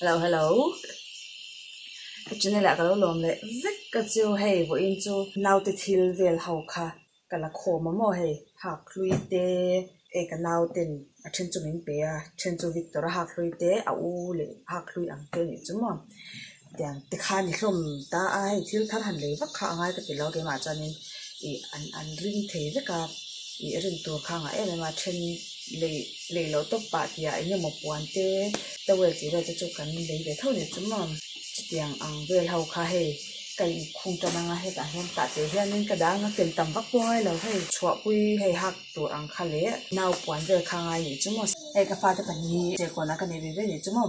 Hello hello ka channel ah ka lo lawm leh vek ka chu hei vawiin chu naute thil vel ho kha ka la khawm a maw hei hak hlui te hei ka nauten a then chu min pe a then chu Victor a hak hlui te a u leh hak hlui ang te a nih chu maw tiang te kha a ni hlawm ta a hei thil thar han lei vak kha a ngai ka ti lo keimah chuanin ih an an ring thei vek a ih rin tur kha a ngah em em a then lei lei loh tawp pah tih ah eng emaw puan te towel tih vel te chu kan lei ve tho nih chu maw chutiang ang vel ho kha hei ka inkhung tan anga hetah hian tah te hianin ka dang a ken tam vak pawh a ngai lo hei chhuahpui hei hak tur ang kha leh nau puan vel kha a ngai nih chu maw hei ka fate pahnih serkawnah ka nei ve ve nih chu maw.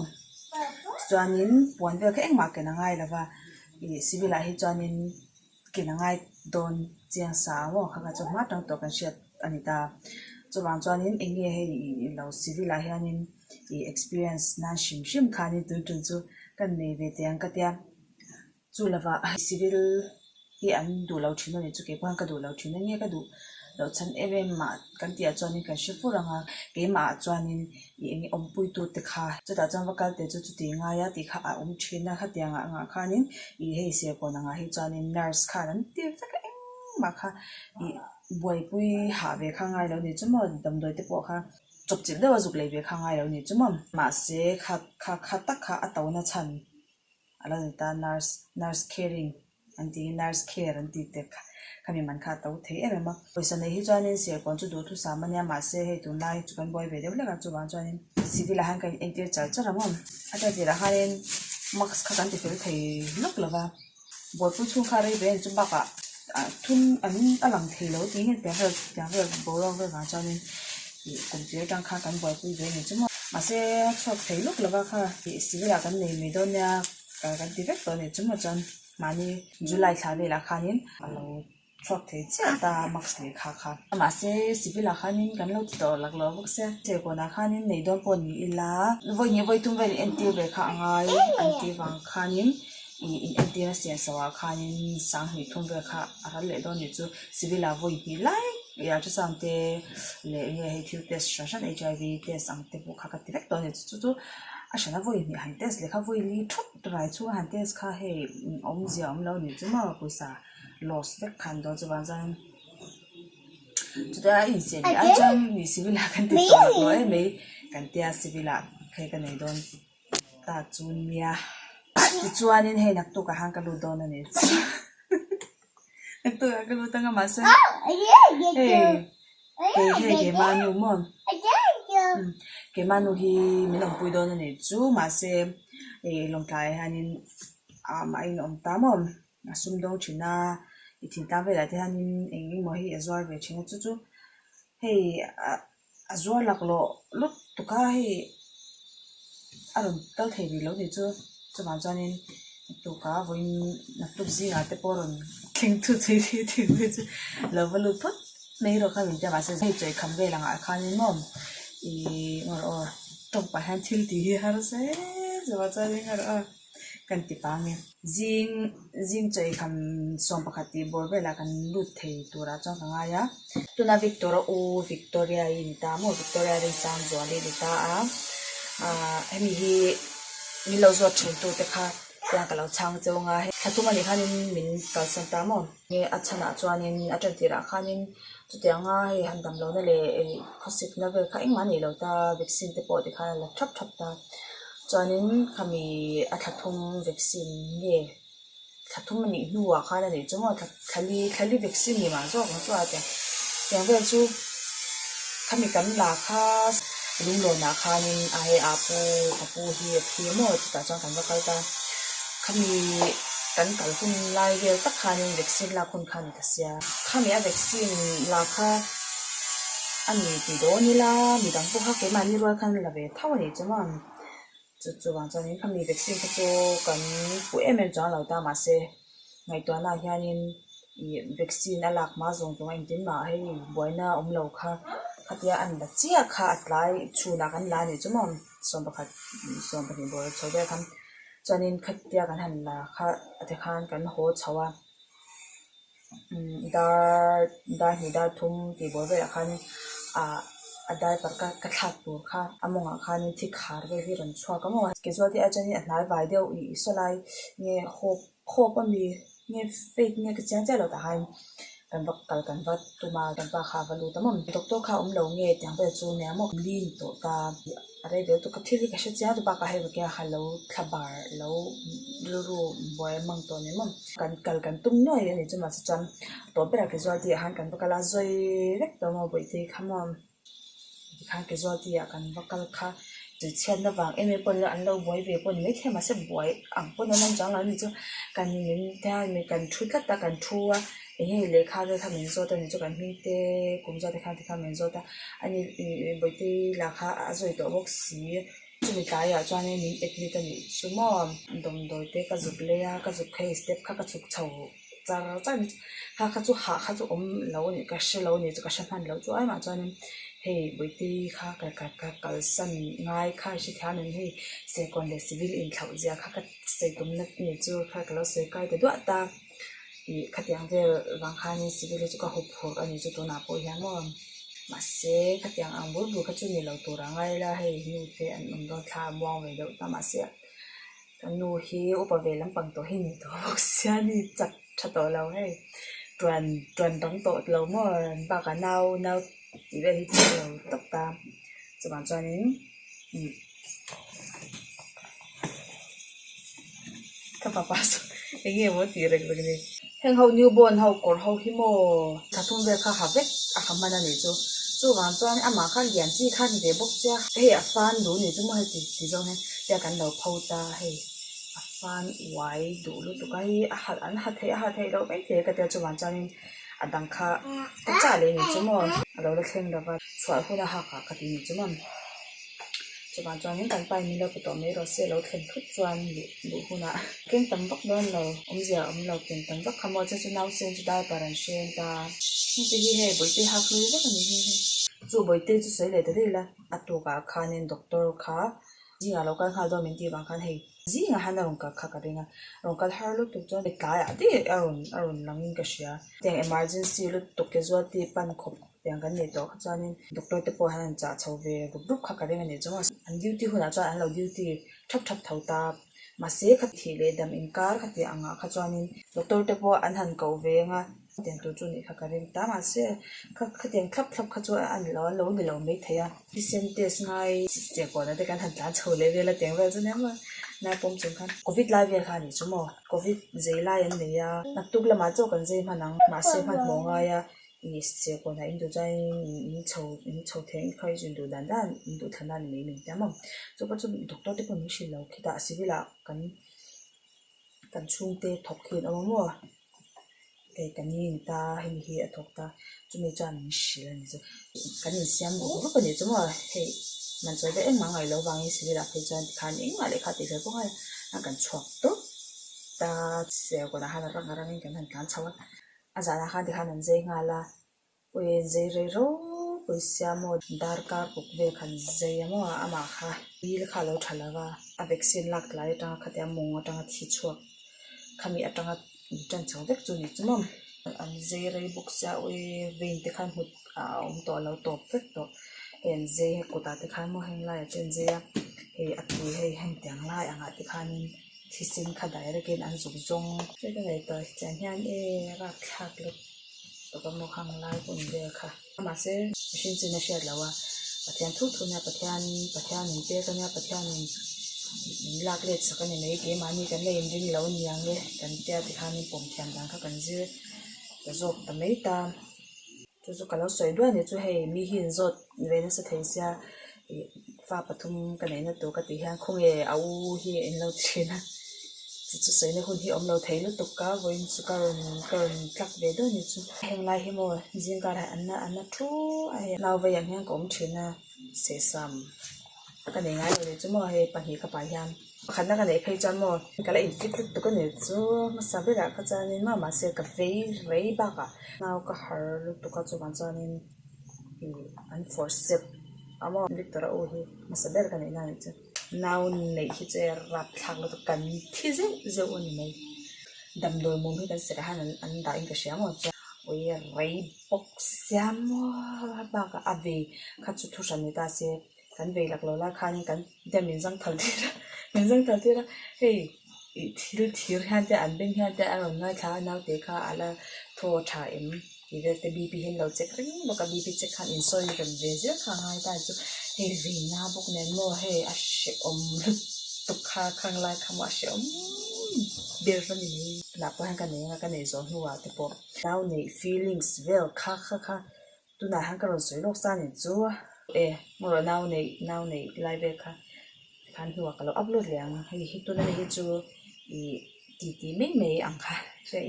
Chuanin puan vel kha engmah ken a ngai lo va, ih civil ah hi chuanin ken a ngai dawn chiang sa ang aw kha kha chu hma tang tawh kan hriat a ni ta. Chuvang chuanin eng nge hei ih lo civil ah hianin ih experience nan hrim hrim khanin tun tun chu kan nei ve teh ang ka tia. Chu lovah civil hi an duh lo thin a ni chu keipawh hian ka duh lo thin a nia ka duh loh chhan em em mah kan tih ah chuanin kan hre fur ang a keimah ah chuanin ih eng awmpui tu te kha chutah chuan va kal teh chu chuti ngai a tih kha a awm thin a khatiang ah angah khanin ih hei serkawn angah hi chuanin nurse khan an ti vek a engmah kha ih buaipui hah ve kha ngai lo ni chu maw damdawi te pawh kha chawpchilh deuh a zuk lei ve kha ngai lo ni chu maw mahse kha kha kha tak kha a to na chhan. A lo ni ta nurse nurse caring an tih hi nurse care an tih te kha khami man kha a to thei em em a pawisa nei hi chuanin serkawn chu duhthusam a nia mahse hei tunlai chu kan buai ve deuh hlek a chuvang chuanin civil ah hian kan entir char char ang aw a ṭan tirah khanin mask kha kan ti fel thei lawk lo va buaipui chhung kha rei ve a ni chu bakah ah thum an a lang thei lo tih nge tiang vel tiang vel boruak vel vang chuanin ih kum tir atang khan kan buaipui ve a ni chu maw. Mahse a chhuak thei lawk lova kha ih civil ah kan nei mai dawn nia kan ti vek tawh a ni chu maw chuan mahni July thla velah khanin a lo chhuak thei chiah ta mask lehkha kha. Mahse civil ah khanin kan lo ti tawh lak lo bawk sia serkawnah khanin nei dawn pawh ni ila vawi hnih vawi thum vel in entir ve kha a ngai an tih vang khanin ih in entir a siam chhoh ah khanin sanghnih thum vel kha a ral leh dawn nih chu civil ah vawi hnih lai ih ultrasound te leh eng nge hei thil test hran hran H I V test ang te pawh kha ka ti vek tawh a ni chu chu a hran a vawi hnih han test leh kha vawi li thawt rai chhunga han test kha hei awmzia a awm lo nih chu maw pawisa loss vek khan dawn chuvang chuan chutia a insiam leh ai chuan ni civil ah kan ti tawh lo em mai kan tia civil ah hei ka nei dawn. Ta chu nia tichuanin hei naktuk ah khan ka lut dawn a ni naktuk ah ka lut anga mahse hei kei hei keimah nu maw keimah nu hi min awmpui dawn a ni chu mahse ih lawngtlai ah hianin amah in awm ta maw a sum dawng thin a i thingtlang velah te hianin eng emaw hi a zuar ve thin a chu chu hei ah. A zuar laklawh lutuk a hei a rawn kal thei rih lo nih chu chuvang chuanin naktuk ah vawiin naktuk zingah te pawh a rawn thleng thut thei thei thei mai chu lo va lut phawt mai erawh kha min tia mahse hei chawi kham vel angah khanin maw ihh ngaw rawh aw tawng pah hian thil tih hi harsa em chuvang chuanin ngaw rawh aw. Kan ti pang e. Zing zing chawi kham 11 tih bawr velah kan lut thei turah chuan ka ngai a. Tuna Victor-a u Victoria-i ni ta maw? Victoria Rinsangzuali ni ta a. Ahh hemi hi min lo zawt thin tute kha tiang ka lo chhang cheu anga hei thla thum anih khanin min kalsan ta maw? Nge a chhanah chuanin a ṭan tirah khanin chutianga hei han dam lohna leh khawsikna vel kha engmah a nei lo ta vaccine te pawh tikhan a la thap thap ta. Chuanin khami a thla thum vaccine nge thla thum a nih hnuah khan a nih chu maw thla thla li vaccine ni mah zawk ang chu a tiang tiang vel chu khami kan la kha lunglawnah khanin a hei a pu ka pu hi a thi maw chutah chuan kan va kal ta khami kan kal hun lai vel tak khanin vaccine lak hun kha a ni ta sia khami a vaccine la kha a ni ti dawn ila midang pawh kha keimahni rual khan la ve tho a nih chu maw chu chuvang chuanin khami vaccine kha chu kan puh em em chuang lo ta mahse ngaihtuahna ah hianin ih vaccine a lak hma zawng zawng a engtin mah hei buaina awm lo kha khatia an la chiah kha a tlai chhunah kan la a nih chu maw 11 12 bawr chho vel khan chuanin khatia kan han la kha tikhan kan haw chho a dar dar hnih dar thum tih bawr velah khan ah. A diaper ka ka thlak tur kha a mawngah khanin thi khar vel hi rawn chhuak a maw. Casualty ah chuanin a hnai vai deuh ih saw lai nge hawp hawp a mi nge fate nge ka chiang chiah lo tah khan kan va kal kan va tum a kan pa kha a va lut a maw. Doctor kha a awm lo nge tiang vel chu nia maw li ni tawh ta a rei ve lutuk ka thil hi ka hre chiang bakah hei ke kha lo thla bar lo rilru buai a mang tawh ni maw. Kan kal kan tum nuai a ni chu mahse chuan tawp berah casualty ah khan kan va kal a zawi vek tawh maw bawihte kha maw tikhan casualty ah kan va kal kha tuichhiatna vang em em pawh an lo buai ve pawh ni maithei a mahse buai ang pawn an awm chuang lo a ni chu kan min kan thu tlat a kan thu a eng nge lehkha vel kha min zawt a ni chu kan hming te kum zawt te khan tikhan min zawt a ani ih bawihte lah kha a zawi tawh bawk si. Chumi tlaiah chuanin min admit a nih chu maw damdawi te ka zuk lei a ka zuk hei step kha ka chhuk chho char char a ni kha kha chu hah kha chu awm lo a nih ka hre lo a ni chu ka hre hman lo chu aimah chuanin hei bawihte kha ka ka ka kalsan ngai kha i hrethiam em hei serkawn leh civil inthlauh zia kha ka sawi tumna ni chu kha ka lo sawi kai ta duah ta ih khatiang vel vang khanin civil hi chu ka huphurh a ni chu tunah pawh hian maw mahse khatiang ang bul bul kha chu ni lo tur a ngai la hei nu te an awm dawn thla a muang ve deuh ta mahse ka nu hi upa ve lampang tawh hi ni tawh bawk sia ni chak tha tawh lo hei tuan tuan dang tawh lo maw bakah nau nau tih vel hi chu a lo tawp ta chuvang chuanin umm ka fapa saw eng nge maw tih reng reng ni. Heng ho new born ho kawr ho hi maw thla thum vel kha ha vek a ha hman a nih chu. Chuvang chuan amah kha lian chi kha a ni ve bawk sia. Hei a fan duh nih chu maw hei ti ti zawng hian tia kan lo pho ta hei a fan uai duh lutuk a hei a ha an ha theih a ha theih loh mai thei ka tia chuvang chuanin a dang kha ka chah leh nih chu maw a lo la thleng lova chhuah hun a hak ah ka ti nih chu maw. Chuvang chuanin kan pa in min lo pe tawh mai rawh se lo thlen thut chuan luh luh hunah keng tam vak dawn lo awmzia a awm lo keng tam vak kha maw chuan chu nausen chu diaper an hren ta hengte hi hei bawihte hak hlui vek a ni hi hei chu bawihte chu sawi leh ta daih ila a tukah khanin doctor kha zingah lo kal nghal dawn min tih vang khan hei zingah han a rawn kal kha ka ring a rawn kal har lutuk chuan tlaiah daih a rawn a rawn langin ka hria tiang emergency lutuk casualty pan khawp. Tiang kan neih tawh kha chuanin doctor te pawh hian an chah chho ve rup rup kha ka ring a nih chu an duty hunah chuan an lo duty thap thap tho ta mahse kha thih leh dam inkar kha tih angah kha chuanin doctor te pawh an han koh ve ang a tiang tur chu nih kha ka ring ta mahse kha khatiang thlap thlap kha chu a ni lo an lo ni lo maithei a thisen test ngai serkawn ah te kan han tlan chho leh vel a tiang vel chu nia maw naupawm chung khan covid lai vel kha a nih chu maw covid zei lai an nei a naktuk lamah chaw kan zei hman ang mahse hmanhmawh ngai a. Ih serkawn ah in duh chuan in chho in chho thei ang kha i zun duh dan dan in duh thlan a ni mai min ti a maw chu pawh chu doctor te pawh min hrilh lo khitah civil ah kan kan chhungte thawk hi an awm a maw hei ka ni ni ta hemi hi a thawk ta chumi chuan min hrilh a ni chu kan insiam rup rup a ni chu maw hei man chawi ve engmah ngaih loh vangin civil ah phei chuan tikhan engmah lehkha tih fel pawh ngai a kan chhuak tawp ta serkawn ah khan a rang a rangin kan han tlan chho a. A zanah khan tikhan an zai nghal a, ui an zai rei ropui sia maw darkar kuk vel khan zai a maw amah kha dil kha a lo tha lo va, a vaccine lak tlai atanga khatia mawng atanga thi chhuak khami atanga tan chho vek chu a ni chu maw an zai rei bawk sia ui vein te khan hmut a awm tawh lo tawp vek tawh hei an zai a kutah te khan maw heng laiah te an zai a hei a tui hei heng tiang lai angah te khanin. Thisen kha direct in an zuk zawng. Hei ka ngaihtuah chian hian e rapthlak lut tawp a maw khang lai hun vel kha. Mahse mihring chin a hriat loh a, Pathian thu thu nia Pathian Pathian min pek a nia Pathian in min lak let sak a ni mai keimahni kan la inring lo aniang e kan tia tikhan in pawm thiam dan kha kan zir ta zawk ta mai ta. Chu chu ka lo sawi duai ni chu hei mi hi in zawt ve nasa thei sia ih fa pathum ka neih na tur ka tih hian khawnge a u hi in lo ti thin a chu chu sawina hun hi awm lo thei lutuk ka vawiin chu ka rawn ka rawn tlak ve duai ni chu. Heng lai hi maw zing karah an na an na thu a hei nau vei ang hian ka awm thin a sehsam ka nei ngai lo ni chu maw hei pahnih ka pai hian. Pakhatna ka neih phei chuan maw ka la infit lutuk a ni chu hmasa berah kha chuanin maw mahse ka vei rei bakah nau ka har lutuk a chuvang chuanin ih an forcep a maw Victor a u hi hmasa ber ka neih na a nih chu nau neih hi chu e rapthlak lutuk kan thi zeuh zeuh a ni mai damdawi mum hi kan serh ah hian an dah in ka hria maw chuan. Ui rei bawk sia maw bakah a vei kha chu thu hran ni ta se kan vei lak lo lai khanin kan te min zang thal tir a min zang thal tir a hei ih thil thir hian te an beng hian te a rawn ngaithla a naute kha a la thaw tha em tih vel te bp hi an lo check reng bawk a bp check khan insawi rem ve zel kha a ngai ta chu hei vei na bawk nen maw hei a hrehawm lutuk kha khang lai kha maw a hrehawm ber a ni mai tunah pawh hian ka nei anga ka neih zawh hnuah te pawh nau neih feelings vel kha kha kha tunah hian ka rawn sawi lawk sa ni chu e maw nau neih nau neih lai vel kha tikhan hnuah ka lo upload leh ang hei hi tuna mi hi chu ih titi mai mai ang kha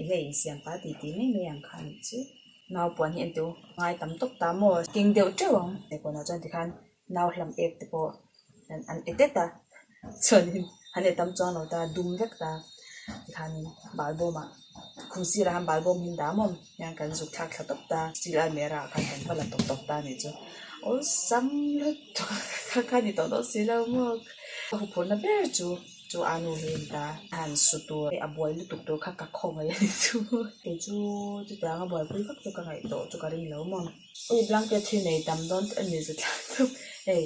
hei insiam pah titi mai mai ang kha a nih chu nau puan hi entu ngai tam tawp ta maw keng deuh teuh ang kawnah chuan tikhan nau hlam ek te pawh an e tet a chuanin an e tam chuang lo ta dum vek ta tikhanin balbawm ah khum sirah khan balbawm hi an dah maw hian kan zuk thlak thla tawp ta steel almirah ah khan kan va la tawp tawp ta a nih chu awlsam lutuk kha kha ni tawh dawn si lo maw ka huphurhna ber chu chu a nu hi a ni ta a han su tur a buai lutuk tur kha ka khawngaih a ni chu kei chu chutiang a buaipui vak chu ka ngaih tawh chu ka ring lo maw. Ui blanket hi nei tam dawn a ni zet thlak chu hei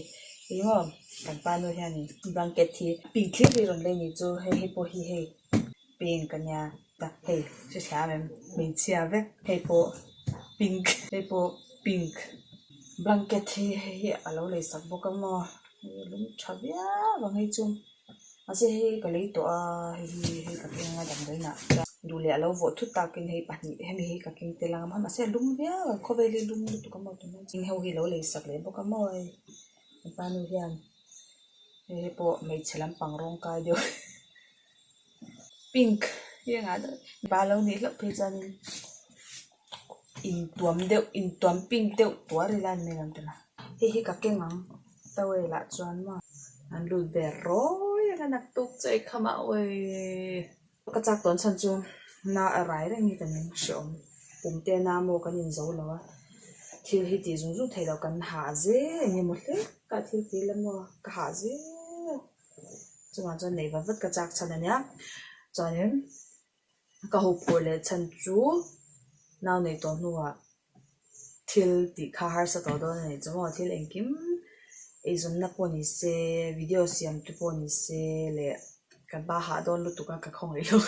eng maw kan pa nu hianin blanket hi pink thlir hi rawn lei ni chu hei hei pawh hi hei pink a nia tak hei hrethiam em hmeichhia vek hei pawh pink hei pawh pink blanket hi hei hi a lo lei sak bawk a maw hei a lum tha viau ang hei chu. Mahse hei ka lei tawh a hei hi hei ka keng a damdawiin ah chuan duh leh a lo vawh thut takin hei pahnih hemi hi ka keng tel ang a mahse a lum viau a khawvel hi lum lutuk a maw tunah chuan ho hi lo lei sak leh bawk a maw hei mipa nu hian hei hi pawh hmeichhe lampang rawng kai deuh pink hi a ngah deuh mipa lo nih hlauh phei chuanin intuam deuh intuam pink deuh tuar ila an nei ang tawh la hei hi ka keng ang. Towel ah chuan maw an lut ve rawi a naktuk chu ei kham a awii ka chak tawn chhan chu na a rai reng hi kan hreawm pum te na maw kan in zo lo a thil hi tih zung zung theih loh kan hah zel eng emaw hlek a thil tih la maw ka hah zel chungah chuan neih vat vat ka chak chhan a nia chuanin ka huphurh leh chhan chu nau neih tawh hnuah. Thil tih kha harsa tawh dawn a nih chu maw thil engkim eizawnna pawh ni se video siam te pawh ni se leh kan pa hah dawn lutuk a ka khawngaih lo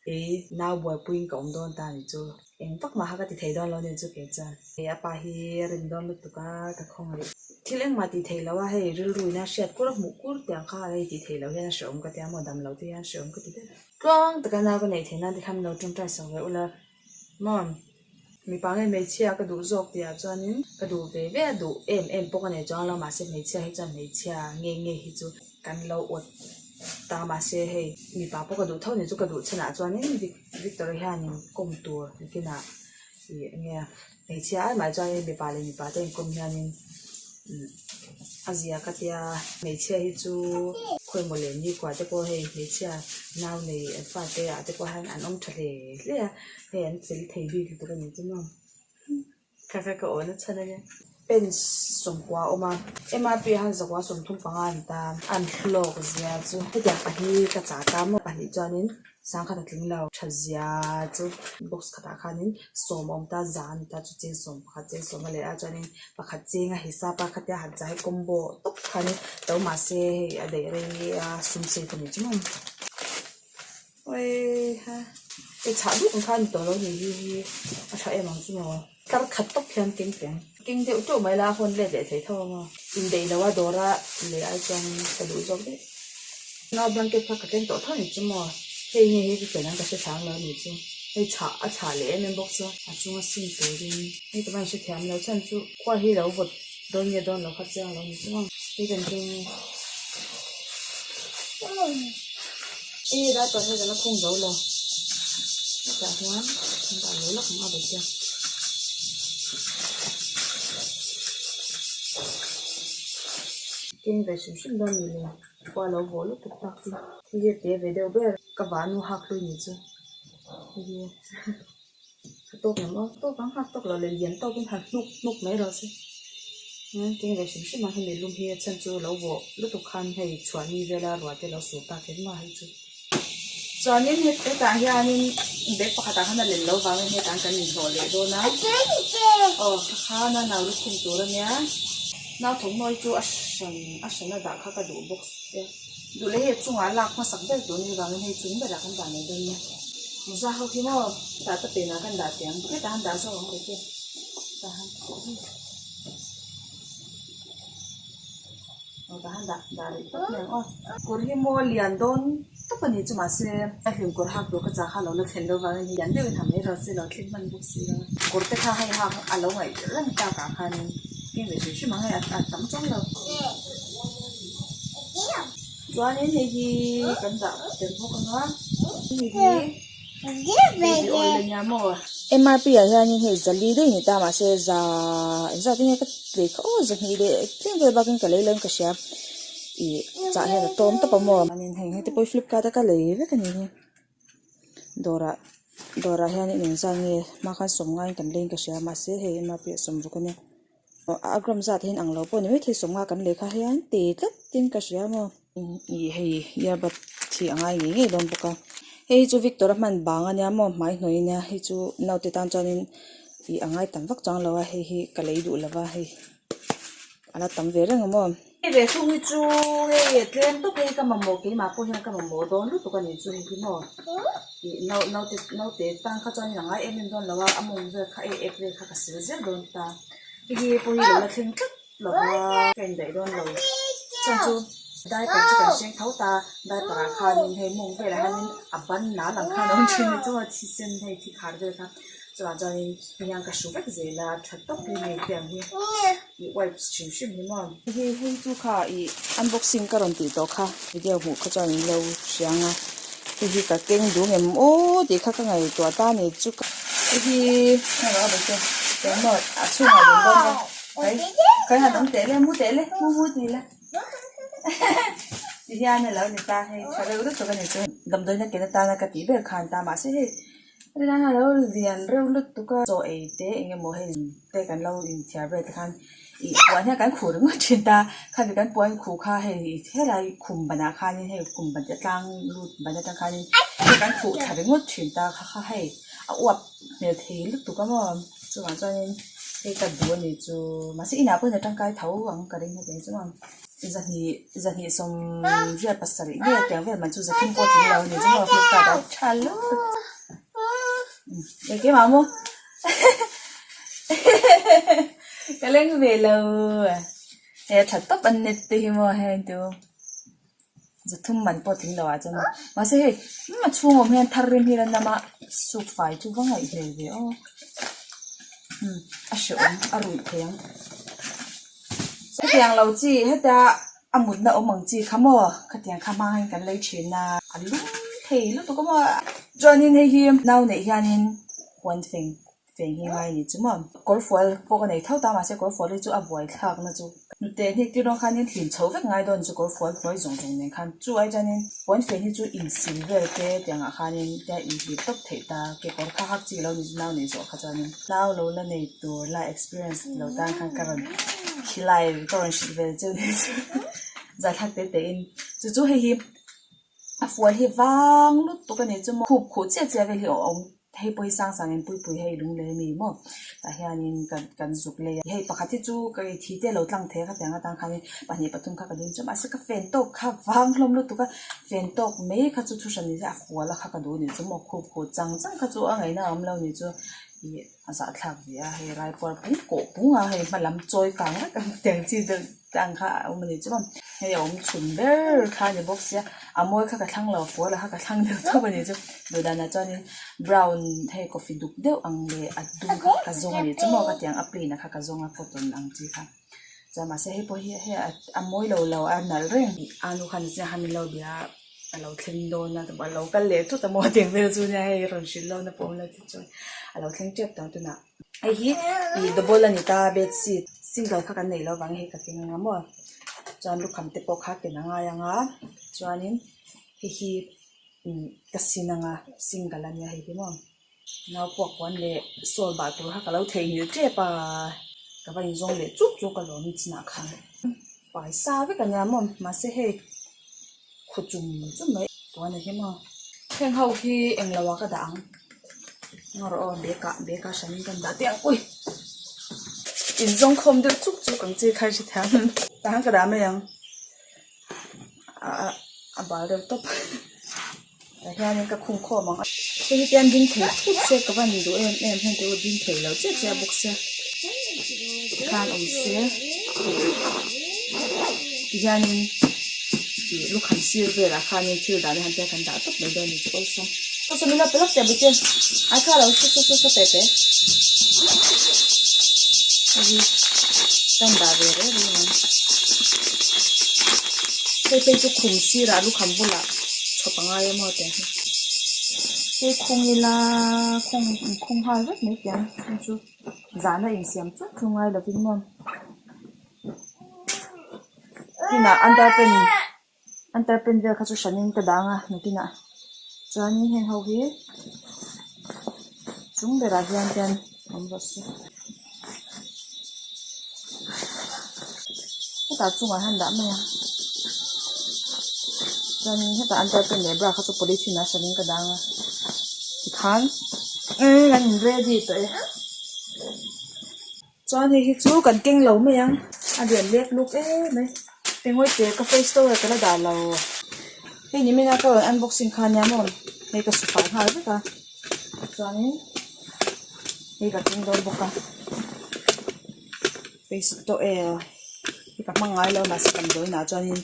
kei nau buaipuiin ka awm dawn ta a nih chu eng vak mah kha ka ti thei dawn lo a nih chu kei chuan hei a pa hi a rin dawn lutuk a ka khawngaih thil engmah tih theih loh a hei rilru in a hriat kur a hmuh kur tiang kha hei tih theih loh hian a hrehawm ka tia maw dam loh te hian hrehawm ka ti ber tluang taka nau ka neih theih nan tikhan min lo tawngtai sak ve ula maw. Mipa nge hmeichhia ka duh zawk tih ah chuanin ka duh ve ve a duh em em pawh ka nei chuang lo mahse hmeichhia hi chuan hmeichhia nge nge hi chu kan lo awt ta mahse hei mipa pawh ka duh tho ni chu ka duh chhan ah chuanin Victor hianin kawm tur nakinah ih eng nge hmeichhia ai mah chuanin mipa leh mipa te inkawm hianin umm a zia ka tia hmeichhia hi chu khawi maw leh nikhua te pawh hei hmeichhia nau nei an fate ah te pawh hian an awm tha hle hle a. Hei an fel thei bik lutuk a ni chu maw kha kha ka awhna chhan a nia pen sawmkua a awm a MRP ah hian zakua 35 a ni ta an hlawk zia chu hetiang pahnih ka chah ta maw pahnih chuanin sangkhat a tling lo tha zia chu box khatah khanin sawm a awm ta za a ni ta chu cheng sawm pakhat cheng sawm a leh a chuanin pakhat cheng a hisap a khatia han chah hi combo tawp khanin to mahse hei a daih rei a sum safe a ni chu maw. Awii ha hei chhah duh ang kha a ni tawh lo ni hi hi a tha em ang chu maw tlar khat tawp hian keng teh ang keng deuh teuh mai la a hawn let leh thei tho ang aw indaih lo a dawra leh ai chuan ka duh zawk daih nau blanket kha ka keng tawh tho ni chu maw hei nge hi ka ken ang ka hre chang lo a ni chu hei chhah a chhah leh em em bawk chu a chunga sin turin hei ka van hrethiam lo chhan chu khua hi lo vawt dawn nge dawn lo kha chiang lo ni chu maw hei kan keng. E rai pawh hi ka la khung zo lo hetah hian an dah leh lawk ang a vawi te keng ve hrim hrim dawn ni le khua lo vawh lutuk tak chu hei hi a te ve deuh ber ka vahnu hak hlui ni chu hei hi a tawk em aw tawk ang hak tawk loh leh lian tawkin han hnuk hnuk mai rawh se keng ve hrim hrim a hemi lum hi a chhan chu lo vawh lutuk khan hei chhuahni vela ruah te lo sur tak em a hei chu. Chuanin hetah hianin bag pakhatah khan a lem loh vangin hetah hian kan inhlawh leh dawn a. Aw kha khan a nau lukhum tur a nia. Nau thawmhnaw hi chu a hran a hrana dah kha ka duh bawk sia. Duh leh hei chungah lak hmasak ber tur ni vangin hei chung berah kan dah leh dawn nia. Mawza ho hi maw hetah ta penah kan dah teh ang. Hetah han dah zawk ang kei te. Tah han Aw tah han dah dah rih tawp mai ang aw. Kawr hi maw lian dawn tawp a ni chu mahse a hlim kawr hak tur ka chah kha a lo la thlen deuh vangin lian deuhin ha mai rawh se lo thleng hman bawk si lo a. Kawr te kha hei hak a lo ngaih reng tak ah khanin keng ve hrim hrim ang hei a tam chuang lo. Chuanin hei hi kan dah tel bawk ang a hei hi baby oil a nia maw. MRP ah hianin hei zali daih a ni ta mahse za engzat enge ka lei kha aw zahnih leh tlem vel bakin ka lei lo in ka hria ih chah hian a tawm tawp a maw chuanin hei heti pawh hi flipkart a ka lei vek a ni hi dawrah dawrah hianin engzat nge hma khan sawm ngaiin kan lei in ka hria mahse hei MRP ah sawmruk a nia. A gram zat hian ang lo pawh a ni maithei sawmnga kan lei kha hian ti tlat in ka hria maw ih hei earbud hi a ngai ngei ngei dawn bawk a hei hi chu Victor a hman bang a nia maw hmai hnawih a nia hei chu naute tan chuanin ih a ngai tam vak chuang lo a hei hi ka lei duh lo va hei a la tam ve reng a maw. Hei ve thung hi chu hei a tlem tawp hei ka mamawh keimah pawh hian ka mamawh dawn lutuk a nih chu hei hi maw ih nau naute naute tan kha chuan a ngai em em dawn lo a a mawng vel kha eh ep vel kha ka sil zel dawn ta hei hi pawh hi lo la thleng tlat lo va ka indaih dawn lo chuan chu diaper chu kan hreng tho ta diaper ah khanin hei mawng velah hianin a ban nal ang khan a awm thin a chuan thisen hei thi khar vel kha chuvang chuanin hei hian ka hru vek zel a tha tawp hi hei te ang hi. Ih wipes hrim hrim hi maw. Hei hei chu kha ih unboxing ka rawn tih tawh kha video hmuh kha chuan in lo hria ang a hei hi ka keng duh ngem aw tih kha ka ngaihtuah ta ni chu ka hei hi heng a bawk e eng maw a chhungah lung dawn a kai kai han awm teh le mu teh le mu mu ti la ti hian a lo ni ta hei tha reuh lutuk a ni chu damdawiina ken atana ka tih ber khan ta mahse hei. Hetiang hian a lo lian reuh lutuk a, chaw ei te eng emaw hei te kan lo inthiar vel te khan ih puan hian kan khuh ringawt thin ta, khami kan puan khuh kha hei helai khum banah khanin hei khum ban te tlang lut ban atang khanin kan khuh thla ringawt thin ta kha kha hei a uap hmel thei lutuk a maw chuvang chuanin hei ka duh a ni chu mahse inah pawhin a tangkai tho ang ka ring hetiang chu maw. Zahnih zahnih sawm riat pasarih nge tiang vel man chu zathum pawh tling lo a ni chu maw flipkart ah tha lutuk engkim ah maw ka leng ve lo he tha tawp an net te hi maw heng chu zathum man pawh tling lo ah chuan maw mahse hei a chhung awm hian thar rim hi la nam a suk fai chu va ngaih hmel ve aw a hrehawm a ruih thei ang. Hetiang lo chi heta a mutna awm ang chi kha maw khatiang kha hmang hian kan lei thin a a lum thei lutuk a maw chuanin hei hi nau neih hianin puan feng feng hi ngai a ni chu maw kawr fual pawh ka nei tho ta mahse kawr fual hi chu a buai thlak na chu hnute hnek tir dawn khanin hlim chho vek ngai dawn chu kawr fual hnuai zawng zawng nen khan chu ai chuanin puan feng hi chu insil vel te tiang ah khanin tia inhlip tawp theih ta kekawr kha hak chi lo ni chu nau neih zawh kha chuanin. Nau lo la nei tur la experience lo tan khan ka rawn khilai ka rawn hrilh vel chu ni chu zaithlak te te in chu chu hei hi a fual hi vang lutuk a ni chu maw khup khuh chiah chiah vel hi a awm hei pawh hi sang sang in pui pui hei lung leh ami maw tah hianin kan kan zuk lei a hei pakhat hi chu ka thi te lo tlang thei a khatiang atang khanin pahnih pathum kha ka ding chu mahse ka fen tawk kha vang hlawm lutuk a fen tawk mai kha chu thu hran ni se a fual a kha ka duh a ni chu maw khup khuh chang chang kha chu a ngaihna a awm lo ni chu. Ih a zahthlak ve a hei raipuar pung kawh pung a hei hma lam chawi kang vek ang tiang chi deuh te ang kha a awm a ni chu maw hei a awm chhun ber kha a ni bawk sia a mawi kha ka thlang lo fual a kha ka thlang deuh tawp a ni chu duh danah chuanin brown hei coffee duk deuh ang leh a dum kha ka zawng a ni chu maw ka tiang a plain a kha ka zawng a cotton ang chi kha chuan mahse hei pawh hi hei a mawi lo lo a nalh reng anu khan a chiang khan min lo bia a. A lo thleng dawn a a lo kal leh thut a maw tih vel chu nia hei rawn hrilh lohna pawh awm lo te chuan a lo thleng tep tawh ang tunah hei hi ih double a ni ta bedsheet single kha kan neih loh vangin hei ka keng anga maw chuan lukham te pawh kha ken a ngai anga chuanin hei hi ka sin anga single a nia hei hi maw nau puak puan leh sawl bah tur kha ka lo theihnghilh tep a ka va inzawng leh chuk chuk alawm chinah khan paisa vek a nia maw mahse hei. Khaw chum chum mai puan a him a. Heng ho hi englo ah ka dah ang. Ngarawh aw bag ah bag ah hran in kan dah teh ang ui. Inzawng khawm deuh chuk chuk ang chi kha i hre thiam. Tah hian ka dah mai ang. A bal deuh tawp. Tah hianin ka khung khawm ang a. Hei hi tian ding thei thut se ka van duh em em heng te pawh ding thei lo chiah chiah bawk se tikhan awm se tihianin ih lukham sir velah khanin thil dahna han tia kan dah tawp mai dawn a ni chu awlsam. Awlsam ila pe lawk teh bawk che ai kha lo sa sa sa pe pe hei hi kan dah ve reng reng ang hei phei chu khum sirah lukham bulah. Chhawp a ngai emaw tih hi. Hei khung ila khung inkhung nghal vek mai tih ang hei chu zahna insiam chauh chu ngai lovin maw. Kinah underpant underpant vel kha chu hranin ka dang a nakinah chuanin heng ho hi chung berah hian hian awm rawh se. Hetah chungah hian dah mai a chuanin hetah an tarpaulin leh bra kha chu polythene ah hranin ka dang a tikhan umm an in ready tawh e chuan hei hi chu kan keng lo mai ang a lian lek luk em mai engawih teh ka face towel ka la dah lo hei ni main a ka rawn unboxing kha ania maw hei ka su fai nghal vek a chuanin. Hei ka keng dawn bawk a face towel hi ka hmang ngai lo a mahse damdawiin ah chuanin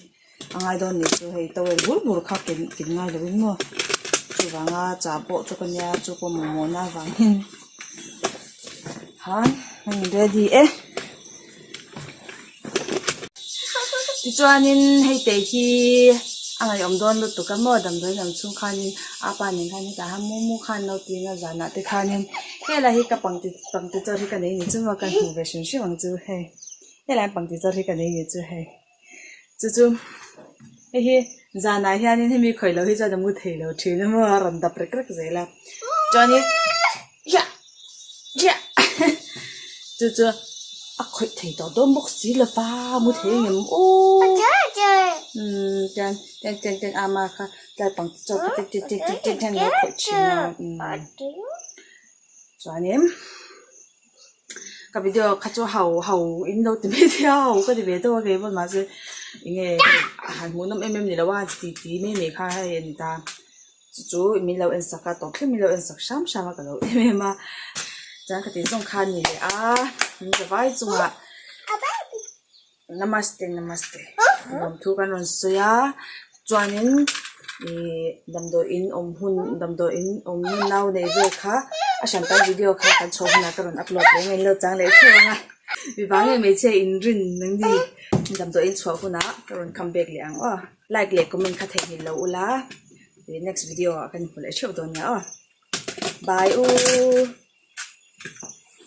a ngai dawn nih chu hei towel bur bur kha ken ken ngai lovin maw chuvanga chah pawh chu ka nia chu pawh mamawhna avangin khan a in ready e tichuanin hei te hi a ngaihawm dawn lutuk a maw damdawiin awm chhung khanin a pa nen khan hetah hian momo khan lo tiin a zanah te khanin helai hi ka pangti pangti chawr hi ka nei ni chu maw ka hmu ve hrim hrim ang chu hei helai pangti chawr hi ka nei ni chu hei chu chu hei hi zanah hianin hemi khawih loh hi chuan a mu thei lo thin a maw a rawn dap rek rek zel a chuanin Chu chu a khawih thei tawh dawn bawk si lo va mu thei ang em aw umm tian tian tian tian ama kha tlai pang te chuan tian tian tian tian tian hian a lo khawih thin a umm chuanin ka video kha chu ho ho in lo ti mai thei a ho ka ti ve deuh a kei pawn mahse eng nge han hmuh nawm em em ni lo a ti ti mai mai kha hei a ni ta. Chu chu min lo en sak a tawp thleng min lo en sak hram hram a ka lo em em a chuan ka tih zawng kha a ni leh a min za vai chungah namaste namaste lawmthu kan rawn sawi a chuanin ihh damdawiin awm hun damdawiin awm hun nau neih vel kha a hran tan video kha kan chho hunah ka rawn upload leh ang a in lo chang leh theuh ang a mipa nge hmeichhia inrin nangni damdawiin chhuah hunah ka rawn come back leh ang aw. Like leh comment kha theihnghilh lo ula next video ah kan hmu leh theuh dawn nia aw. Bye u.